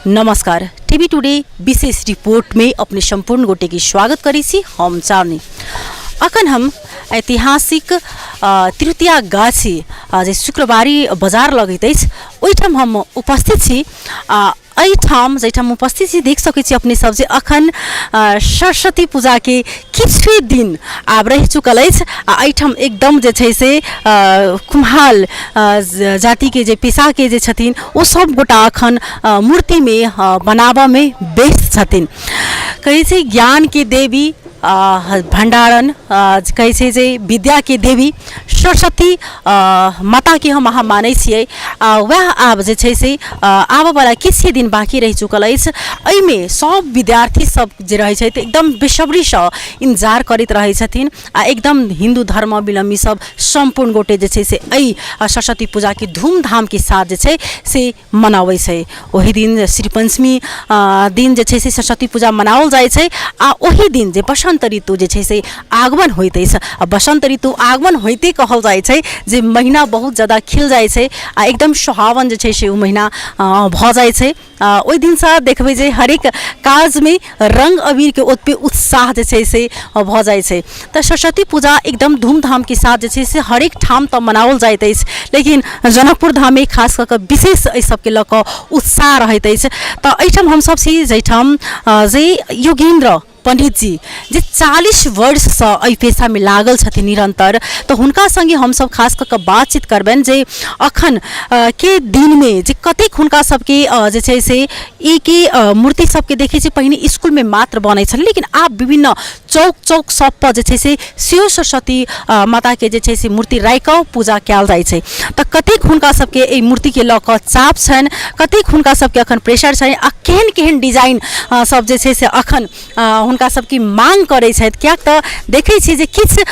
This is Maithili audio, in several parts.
नमस्कार, टीवी टुडे विशेष रिपोर्ट में अपने संपूर्ण गोटे के स्वागत करै छी। हम चांदनी। अखन हम ऐतिहासिक तिरुतिया गाछी जे शुक्रवारी बाजार लगैत अछि ओहिठाम हम उपस्थित छी। एहिठाम जाहिठाम उपस्थित छी देख सकै छी अपने सब जे अखन सरस्वती पूजाके किछुए दिन आब रहि चुकल अछि आ एहिठाम एकदम जे छै से कुम्हार जातिके जे पेशाके जे छथिन ओ सब गोटा अखन मूर्तिमे बनाबऽमे व्यस्त छथिन। कहै छै ज्ञानके देवी भण्डारण, कहै छै जे विद्याके देवी सरस्वती माताके हम अहाँ मानै छियै आ वएह आब जे छै से आबऽवला किछुए दिन बाँकी रहि चुकल अछि। एहिमे सब विद्यार्थी सब जे रहै छथि एकदम बेसब्रीसँ इन्तजार करैत रहै छथिन आ एकदम हिन्दू धर्मावलम्बी सब सम्पूर्ण गोटे जे छै से एहि सरस्वती पूजाके धूमधामके साथ जे छै से मनाबै छै। ओहि दिन श्री पञ्चमी दिन जे छै से सरस्वती पूजा मनाओल जाइ छै आ ओहि दिन जे बसन्त ऋतु जे छै से आगमन होइत अछि आ बसन्त ऋतु आगमन होइते कहल जाइ छै जे महिना बहुत जादा खिल जाइ छै आ एकदम सुहावन जे छै से ओ महिना भऽ जाइ छै। ओहि दिनसँ देखबै जे हरेक काजमे रङ्ग अबीरके ओतबे उत्साह जे छै से भऽ जाइ छै। तऽ सरस्वती पूजा एकदम धूमधामके साथ जे छै से हरेक ठाम तऽ मनाओल जाइत अछि, लेकिन जनकपुर धाममे खास कऽ कऽ विशेष एहि सबके लऽ कऽ उत्साह रहैत अछि। तऽ एहिठाम हमसब छी जाहिठाम जे योगेन्द्र पण्डितजी जे 40 वर्षसँ एहि पेशामे लागल छथिन निरन्तर, तऽ हुनका सङ्गे हमसब खास कऽ कऽ बातचीत करबनि जे अखन के दिनमे जे कतेक हुनका सबके जे छै से ई के मूर्ति सबके देखै छी पहिने इसकुलमे मात्र बनै छलै, लेकिन आब विभिन्न चौक चौक सबपर जे छै से सेहो सरस्वती माताके जे छै से मूर्ति राखिकऽ पूजा कयल जाइ छै। तऽ कतेक हुनका सबके एहि मूर्तिके लऽ कऽ चाप छनि, कतेक हुनका सबके अखन प्रेशर छनि आ केहन केहन डिजाइन सब जे छै से अखन हुनका सबके माँग करै छथि, किएक तऽ देखै छियै जे किछु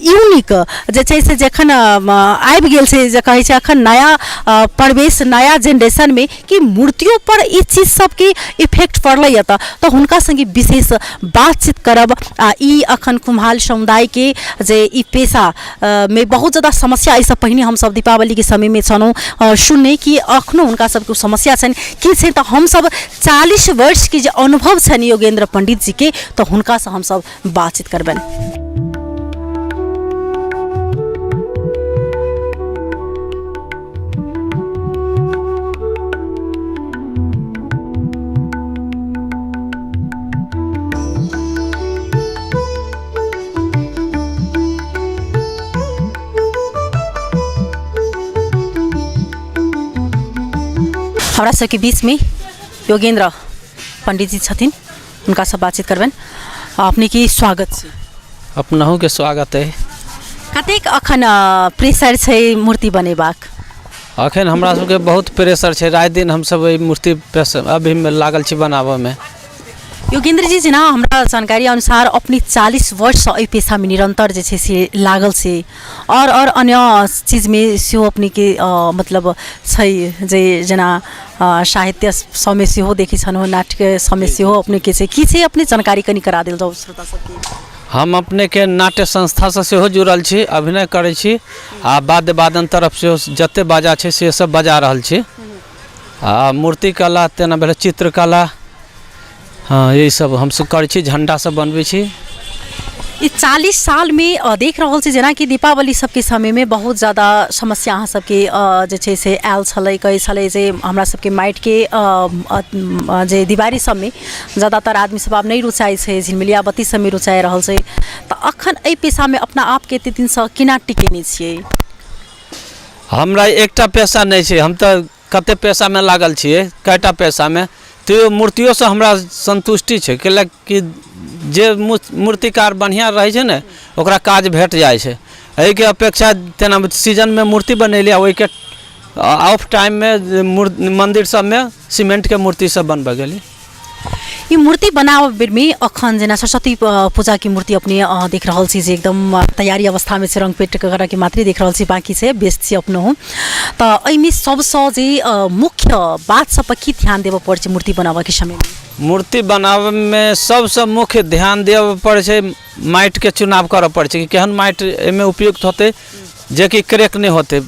यूनिक जे छै से जखन आबि गेल छै जे कहै छै अखन नया प्रवेश नया जेनरेशनमे कि मूर्तियोपर ई चीज सबके इफेक्ट पड़लैए। तऽ हुनका सङ्गे विशेष बातचीत करब आ ई अखन कुम्हार समुदायके जे ई पेशा मे बहुत जादा समस्या, एहिसँ पहिने हमसब दीपावलीके समयमे छलहुँ सुनने कि अखनो हुनका सबके ओ समस्या छनि की छै। तऽ हमसब 40 वर्षके जे अनुभव छनि योगेन्द्र पण्डित जीके, तऽ हुनकासँ हमसब बातचीत करबनि। हमरा सबके बीचमे योगेन्द्र पण्डितजी छथिन, हुनकासँ बातचीत करबनि। अपनेके स्वागत छै। अपनहुके स्वागत अइ। कतेक अखन प्रेशर छै मूर्ति बनेबाक? अखन हमरा सबके बहुत प्रेशर छै, राति दिन हमसब एहि मूर्ति अभीमे लागल छी बनाबऽमे। योगेन्द्र जी, जेना हमरा जानकारी अनुसार अपने 40 वर्षसँ एहि पेशामे निरन्तर जे छै से लागल छै आओर अन्य चीजमे सेहो अपनेके मतलब छै जे जेना साहित्य सबमे सेहो देखै छलहुँ, नाट्य सबमे सेहो अपनेके छै, की छै अपने जानकारी कनि करा देल जाउ श्रोता सबके। हम अपनेके नाट्य संस्थासँ सेहो जुड़ल छी, अभिनय करै छी आ वाद्य वादन तरफ सेहो जते बाजा छै से सब बजा रहल छी आ मूर्तिकला तेना भेलै, चित्रकला, हँ यही सब हमसब करै छी, झण्डा सब बनबै छी। ई 40 सालमे देख रहल छी जेनाकि दीपावली सबके समयमे बहुत ज्यादा समस्या अहाँ सबके जे छै से आयल छलै, कहै छलै जे हमरा सबके माटिके जे दिवारी सबमे ज्यादातर आदमी सब आब नहि रुचाइ छै, झिलमिलिया बत्ती सबमे रुचाइ रहल छै, तऽ अखन एहि पेशामे अपना आपके एते दिनसँ केना टिकेने छियै? हमरा एकटा पेशा नहि छै, हम तऽ कतेक पेशामे लागल छियै, कएटा पेशामे, तैयो मूर्तियोसँ हमरा सन्तुष्टि छै, कैला कि जे मूर्तिकार बढ़िआँ रहै छै ने ओकरा काज भेट जाइ छै। एहिके अपेक्षा तेना सीजनमे मूर्ति बनेली आ ओहिके ऑफ टाइममे मन्दिर सबमे सीमेंटके मूर्ति सब बनबऽ गेली। ई मूर्ति बनाबऽ बेरमे अखन जेना सरस्वती पूजाके मूर्ति अपने देख रहल छी जे एकदम तैयारी अवस्थामे छै, रङ्ग पेट करऽके मात्रे देख रहल छी बाँकी छै, व्यस्त छी अपनहु, तऽ एहिमे सबसँ जे मुख्य बात सब पर की ध्यान देबऽ पड़ै छै मूर्ति बनाबऽके समयमे? मूर्ति बनाबऽमे सबसँ मुख्य ध्यान देबऽ पड़ै छै माटिके चुनाव करऽ पड़ै छै कि केहन माटि एहिमे उपयुक्त होतै जेकि क्रैक नहि होतै,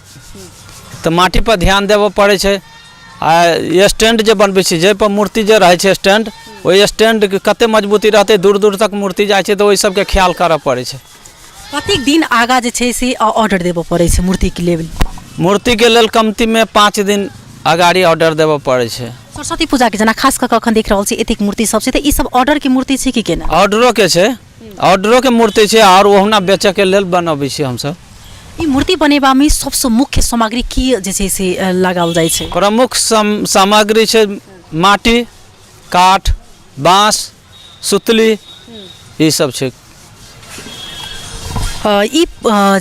तऽ माटिपर ध्यान देबऽ पड़ै छै। आ स्टैंड जे बनबै छी जाहिपर मूर्ति जे रहै छै स्टैंड, ओहि स्टैंडके कतेक मजबूती रहतै, दूर दूर तक मूर्ति जाइ छै, तऽ ओहि सबके ख्याल करऽ पड़ै छै। कतेक दिन आगाँ जे छै से ऑर्डर देबऽ पड़ै छै मूर्तिके लेल? मूर्तिके लेल कमतीमे 5 दिन अगाड़ी ऑर्डर देबऽ पड़ै छै। सरस्वती पूजाके जेना खास कऽ कऽ एखन देख रहल छी एतेक मूर्ति सब छै, तऽ ई सब ऑर्डरके मूर्ति छै कि केना? ऑर्डरोके छै, ऑर्डरोके मूर्ति छै आओर ओहुना बेचऽके लेल बनबै छी हमसब। ई मूर्ति बनेबामे सबसँ मुख्य सामग्री की जे छै से लगाओल जाइ छै? प्रमुख सामग्री छै माटि, काठ, बाँस, सुतली, ई सब छै। ई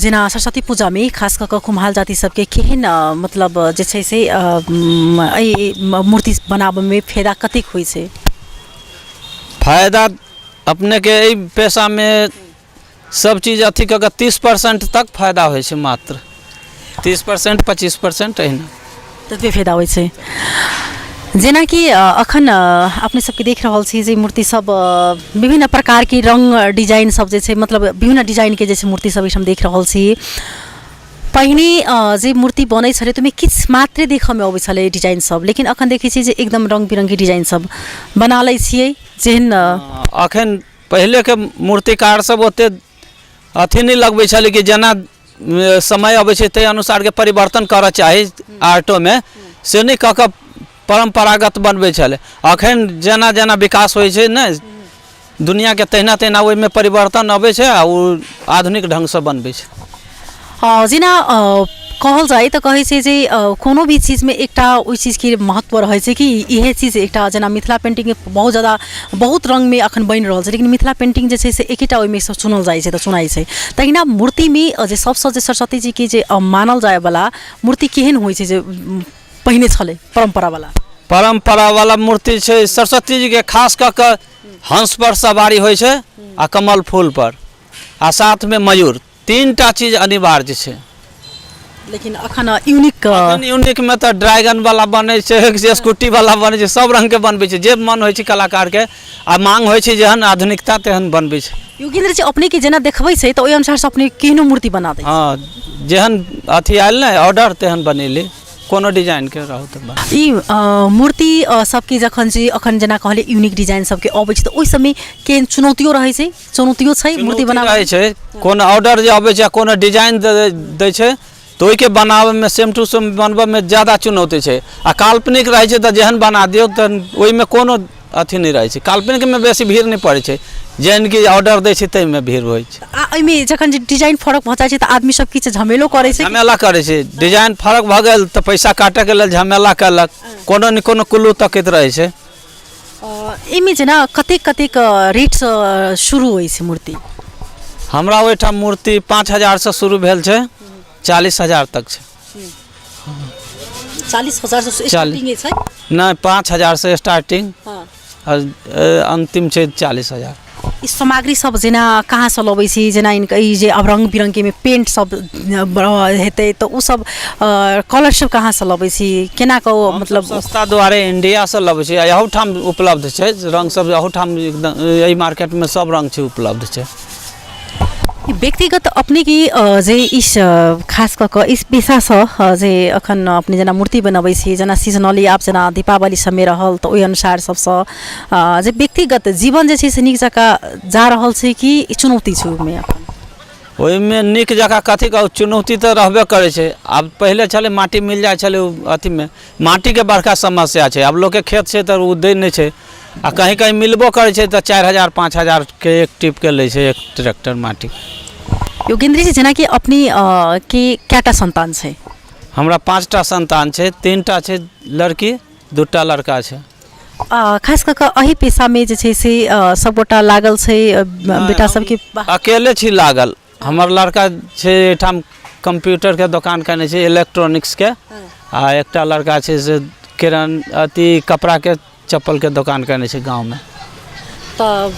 जेना सरस्वती पूजामे खास कऽ कऽ कुम्हार जाति सबके केहन मतलब जे छै से एहि मूर्ति बनाबऽमे फायदा कतेक होइ छै? फायदा अपनेके एहि पेशामे सब चीज अथी कऽ कऽ 30% तक फायदा होइ छै, मात्र 30% 25% एहिना। ततबे फायदा होइ छै। जेनाकि अखन अपने सबके देख रहल छी जे मूर्ति सब विभिन्न प्रकारके रङ्ग डिजाइन सब जे छै, मतलब विभिन्न डिजाइनके जे छै मूर्ति सब एहिठाम देख रहल छी। पहिने जे मूर्ति बनै छलै तऽ ओहिमे किछु मात्रे देखऽमे अबै छलै डिजाइन सब, लेकिन अखन देखै छियै जे एकदम रङ्ग बिरङ्गके डिजाइन सब बना लै छियै जेहन। अखन पहिलेके मूर्तिकार सब ओते अथी नहि लगबै छलै कि जेना समय अबै छै ताहि अनुसारके परिवर्तन करऽ चाही आर्टोमे, से नहि कऽ कऽ परम्परागत बनबै छलै। अखन जेना जेना विकास होइ छै ने दुनिआँके, तहिना तहिना ओहिमे परिवर्तन अबै छै आ ओ आधुनिक ढङ्गसँ बनबै छै। जेना कहल जाय तऽ कहै छै जे कोनो भी चीजमे एकटा ओहि चीजके महत्व रहै छै कि इएह चीज एकटा, जेना मिथिला पेन्टिंग बहुत जादा बहुत रङ्गमे अखन बनि रहल छै, लेकिन मिथिला पेन्टिंग जे छै से एकेटा ओहिमे सँ चुनल जाइ छै तऽ चुनाइ छै। तहिना मूर्तिमे जे सबसँ जे सरस्वती जीके जे मानल जायवला मूर्ति केहन होइ छै जे पहिने छलै परम्परावला? परम्परावला मूर्ति छै सरस्वती जीके खास कऽ कऽ हंसपर सवारी होइ छै आ कमल फूलपर आ साथमे मयूर, 3टा चीज अनिवार्य छै। लेकिन अखन यूनिक? अखन यूनिकमे तऽ ड्रैगन वाला बनै छै, स्कूटी वाला बनै छै, सब रङ्गके बनबै छै, जे मन होइ छै कलाकारके आ मांग होइ छै जेहन आधुनिकता तेहन बनबै छै। योगेंद्र जी, अपनेके जेना देखबै छै तऽ ओहि अनुसारसँ अपने केहनो मूर्ति बना दै? हँ, जेहन अथी आयल ने ऑर्डर तेहन बनेली, कोनो डिजाइनके रहू तऽ बना। ई मूर्ति सबके जखन जे अखन जेना कहलियै यूनिक डिजाइन सबके अबै छै तऽ ओहि सबमे केहन चुनौतियो रहै छै? चुनौतियो छै मूर्ति बनाबै रहै छै, कोनो ऑर्डर जे अबै छै आ कोनो डिजाइन दै छै तऽ ओहिके बनाबैमे सेम टू सेम बनबऽमे ज्यादा चुनौती छै। आ काल्पनिक रहै छै तऽ जेहन बना दियौ तऽ ओहिमे कोनो अथी नहि रहै छै, काल्पनिकमे बेसी भीड़ नहि पड़ै छै, जेहन कि ऑर्डर दै छै ताहिमे भीड़ होइ छै। आ एहिमे जखन जे डिजाइन फरक भऽ जाइ छै तऽ आदमी सब किछु झमेलो करै छै? झमेला करै छै, डिजाइन फरक भऽ गेल तऽ पैसा काटऽके लेल झमेला केलक, कोनो ने कोनो कुल्लू तकैत रहै छै। एहिमे जेना कतेक कतेक रेटसँ शुरू होइ छै मूर्ति? हमरा ओहिठाम मूर्ति 5000सँ शुरू भेल छै, 40,000 तक छै। 40,000सँ स्टार्टिंग छै? नहि, 5000सँ स्टार्टिंग आओर अन्तिम छै 40,000। ई सामग्री सब जेना कहाँसँ लबै छी? जेना इनका ई जे आब रङ्ग बिरङ्गके पेंट सब हेतै तऽ ओ सब कलर सब कहाँसँ लबै छी, केना कऽ मतलब? सस्ता दुआरे इंडियासँ लबै छी, अहूठाम उपलब्ध छै रङ्ग सब, अहूठाम एकदम एहि मार्केटमे सब रङ्ग छै उपलब्ध छै। व्यक्तिगत अपनेके जे इस खास कऽ कऽ इस पेशासँ जे अखन अपने जेना मूर्ति बनबै छी, जेना सीजनली आब जेना दीपावली सबमे रहल तऽ ओहि अनुसार सबसँ जे व्यक्तिगत जीवन जे छै से नीक जकाँ जा रहल छै कि चुनौती छै ओहिमे? ओहिमे नीक जकाँ कथी कहू, चुनौती तऽ रहबे करै छै। आब पहिले छलै माटि मिल जाइ छलै, ओ अथीमे माटिके बड़का समस्या छै। आब लोकके खेत छै तऽ ओ दै नहि छै, आ कहीं कहीं मिलबो करै छै तऽ 4000 5000के एक टिपके लै छै एक ट्रैक्टर माटि। योगेंद्र जी, जेनाकि अपने के कएटा सन्तान छै? हमरा 5टा सन्तान छै, 3टा छै लड़की, 2टा लड़का छै। खास कऽ कऽ एहि पेशामे जे छै से सभगोटा लागल छै बेटा सबके? अकेले छी लागल। हमर लड़का छै एहिठाम कम्प्यूटरके दोकान केने छै इलेक्ट्रॉनिक्सके, आ एकटा लड़का छै से किरान अथी कपड़ाके चप्पलके दोकान केने छै गाँवमे। तऽ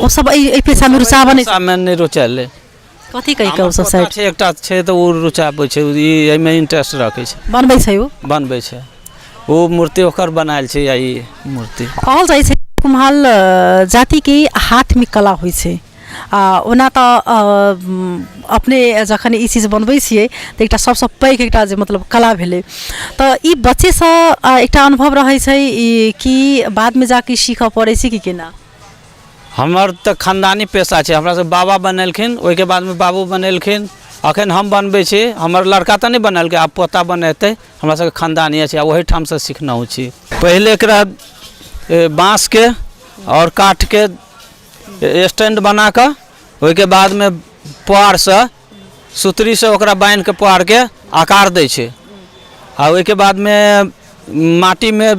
ओ सब एहि पेशामे रुचाबै नहि? पेशामे नहि रुचेलै। कथी कहि कऽ ओ सब साइड छै? एकटा छै तऽ ओ रुचाबै छै, ई एहिमे इंटरेस्ट रखै छै। बनबै छै? ओ बनबै छै, ओ मूर्ति ओकर बनायल छै या ई मूर्ति। कहल जाइ छै कुम्हार जातिके हाथमे कला होइ छै। आ ओना तऽ अपने जखन ई चीज बनबै छियै तऽ एकटा सबसँ पैघ एकटा जे मतलब कला भेलै। तऽ ई बच्चेसँ एकटा अनुभव रहै छै ई कि बादमे जाकऽ ई सीखऽ पड़ै छै कि केना? हमर तऽ खानदानी पेशा छै। हमरा सब बाबा बनेलखिन, ओहिके बादमे बाबू बनेलखिन, अखन हम बनबै छी। हमर लड़का तऽ नहि बनेलकै, आब पोता बनेतै। हमरा सबके खानदानी छै आ ओहिठामसँ सिखनहुँ छी। पहिले एकरा बाँसके आओर काठके स्टैंड बना कऽ ओहिके बादमे पुआरसँ सुतरीसँ ओकरा बान्हिके पुआरके आकार दै छै आ ओहिके बादमे माटीमे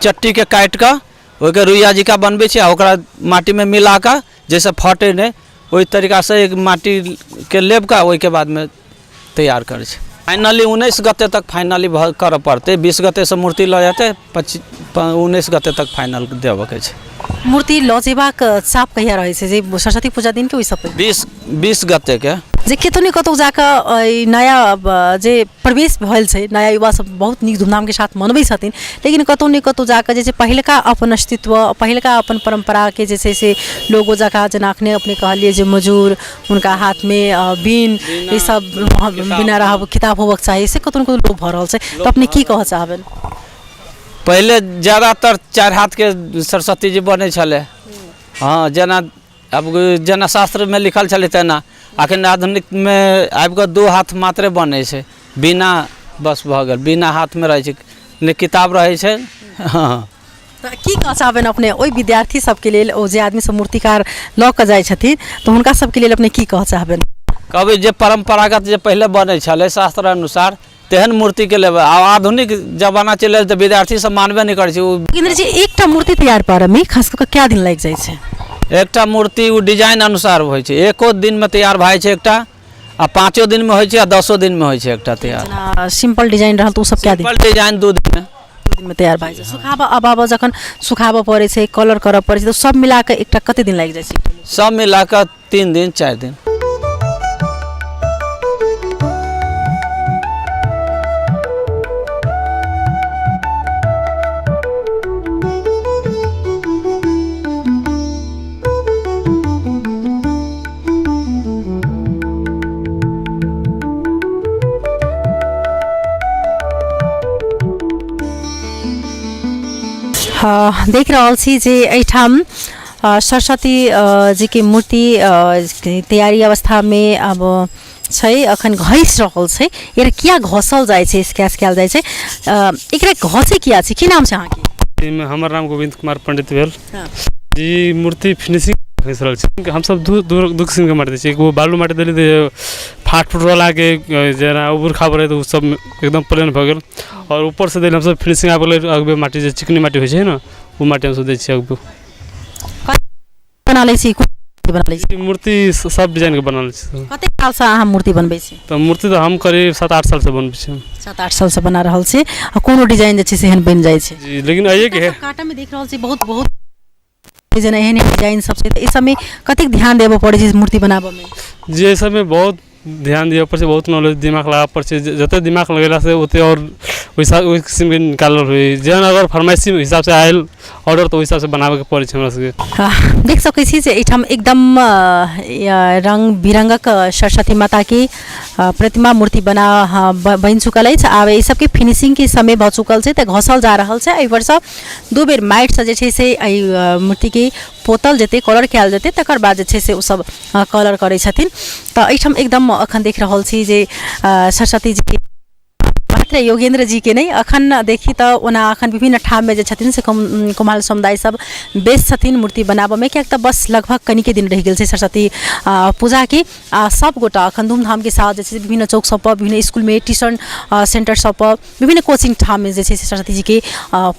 चट्टीके काटि कऽ ओहिके रुइया जकाँ बनबै छै आ ओकरा माटीमे मिला कऽ जाहिसँ फटै नहि, ओहि तरीकासँ एक माटीके लेप कऽ ओहिके बादमे तैयार करै छै। फाइनली 19 गते तक फाइनली भऽ करऽ पड़तै। 20 गतेसँ मूर्ति लऽ जेतै, 25 19 गते तक फाइनल देबऽके छै। मूर्ति लऽ जेबाक चाप कहिया रहै छै, जे सरस्वती पूजा दिनके ओहिसँ पहिले? 20 गतेके। जे कतहु ने कतहु जाकऽ ई नया जे प्रवेश भेल छै, नया युवा सब बहुत नीक धूमधामके साथ मनबै छथिन, लेकिन कतहु ने कतहु जाकऽ जे छै पहिलका अपन अस्तित्व, पहिलका अपन परम्पराके जे छै से लोगो जकाँ, जेना अखने अपने कहलियै जे मजूर हुनका हाथमे बीन ई सब बिना रहब किताब होबक चाही, से कतहु ने कतहु लोप भऽ रहल छै, तऽ अपने की कहऽ चाहबनि? पहिले ज्यादातर 4 हाथके सरस्वती जी बनै छलै। हँ, जेना आब जेना शास्त्रमे लिखल छलै तेना। अखन आधुनिकमे आबि कऽ 2 हाथ मात्रे बनै छै, बिना बस भऽ गेल, बिना हाथमे रहै छै, नहि किताब रहै छै। हँ। तऽ की कहऽ चाहबनि अपने ओहि विद्यार्थी सबके लेल, ओ जे आदमी सब मूर्तिकार लऽ कऽ जाइ छथिन तऽ हुनका सबके लेल अपने की कहऽ चाहबनि? कहबै जे परम्परागत जे पहिले बनै छलै शास्त्र अनुसार तेहन मूर्तिके लेबै। आ आधुनिक जमाना चलि गेल तऽ विद्यार्थी सब मानबे नहि करै छै ओ। इंद्र जी, एकटा मूर्ति तैयार करऽमे खास कऽ कए दिन लागि जाइ छै? एकटा मूर्ति ओ डिजाइन अनुसार होइ छै, एको दिनमे तैयार भए जाइ छै एकटा, आ 5 दिनमे होइ छै, आ 10 दिनमे होइ छै एकटा तैयार। जेना सिंपल डिजाइन रहल तऽ ओ सब कए दिन? सिंपल डिजाइन 2 दिनमे। 2 दिनमे तैयार भए जाइ छै। सुखाबऽ अबाबऽ जखन सुखाबऽ पड़ै छै, कलर करऽ पड़ै छै, तऽ सब मिला कऽ एकटा कते दिन लागि जाइ छै? सब मिला कऽ 3 दिन 4 दिन। देख रहल छी जे एहिठाम सरस्वती जीके मूर्ति तैयारी अवस्थामे अब छै, अखन घसि रहल छै। एकरा किया घसल जाइ छै, स्क्रैच कयल जाइ छै, एकरा घसै किया छै? की नाम छै अहाँके? एहिमे हमर नाम गोविन्द कुमार पंडित भेल। ई मूर्ति फिनिशिंग घसि रहल छै। हमसब दू दू दू किसिमके माटि दै छियै। एगो बालू माटि देली तऽ फाट फूटवलाके जेना उबड़ खाबड़ रहै तऽ ओ सब एकदम प्लेन भऽ गेल, आओर ऊपरसँ देली हमसब फिनिशिंग आबि गेलै अगबे माटि, जे चिकनी माटि होइ छै ने, ओ माटि हमसब दै छियै अगबे। बना लै छी, बना लै छी? मूर्ति सब डिजाइनके बनल छै। कतेक सालसँ अहाँ मूर्ति बनबै छी? तऽ मूर्ति तऽ हम करीब 7-8 सालसँ बनबै छी। 7-8 सालसँ बना रहल छी आ कोनो डिजाइन जे छै से एहन बनि जाइ छै? जी, लेकिन एहिके काटऽमे देख रहल छी बहुत बहुत जेना एहन एहन डिजाइन सब छै, तऽ एहि सबमे कतेक ध्यान देबऽ पड़ै छै मूर्ति बनाबऽमे? जी, एहि सबमे बहुत ध्यान दिअ पड़ै छै, बहुत नॉलेज दिमाग लगाबऽ पड़ै छै। जते दिमाग लगेलासँ ओते आओर ओहि ओहि किसिमके निकालल होइ, जेहन अगर फरमाइशी हिसाबसँ आयल ऑर्डर तऽ ओहि हिसाबसँ बनाबऽके पड़ै छै हमरा सबके। देख सकै छी जे एहिठाम एकदम रङ्ग बिरङ्गक सरस्वती माताके प्रतिमा मूर्ति बना बनि चुकल अछि। आब एहि सबके फिनिशिंगके समय भऽ चुकल छै तऽ घसल जा रहल छै। एहिपरसँ 2 बेर माटिसँ जे छै से एहि मूर्तिके पोतल जेतै, कलर कयल जेतै, तकर बाद जे छै से ओसब कलर करै छथिन। तऽ एहिठाम एकदम अखन देख रहल छी जे सरस्वती जी मात्र योगेंद्र जी के नहि, अखन देखी तऽ ओना अखन विभिन्न ठाममे जे छथिन से कुम्हार समुदाय सब बेस छथिन मूर्ति बनाबऽमे, किएक तऽ बस लगभग कनिके दिन रहि गेल छै सरस्वती पूजाके। आ सब गोटा अखन धूमधामके साथ जे छै से विभिन्न चौक सबपर, विभिन्न इसकुलमे, ट्यूशन सेंटर सबपर, विभिन्न कोचिंग ठाममे जे छै से सरस्वती जीके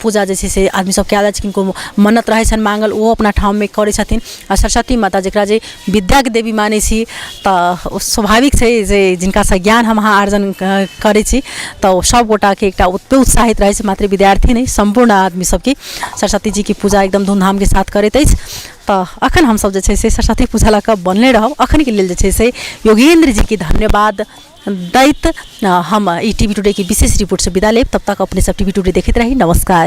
पूजा जे छै से आदमी सब कयल जाइ छै। किनको मन्नत रहै छनि माँगल, ओहो अपना ठाममे करै छथिन। आ सरस्वती माता जकरा जे विद्याके देवी मानै छी तऽ ओ स्वाभाविक छै जे जिनकासँ ज्ञान हम अहाँ अर्जन करै छी तऽ ओ सब गोटाके एकटा ओतबे उत्साहित रहै छै, मात्र विद्यार्थी नहि, सम्पूर्ण आदमी सबके सरस्वती जीके पूजा एकदम धूमधामके साथ करैत अछि। तऽ अखन हमसब जे छै से सरस्वती पूजा लऽ कऽ बनले रहब। अखनके लेल जे छै से योगेन्द्र जीके धन्यवाद दैत हम ई टीवी टुडे के विशेष रिपोर्टसँ विदा लेब। तब तक अपने सब टीवी टुडे देखैत रही। नमस्कार।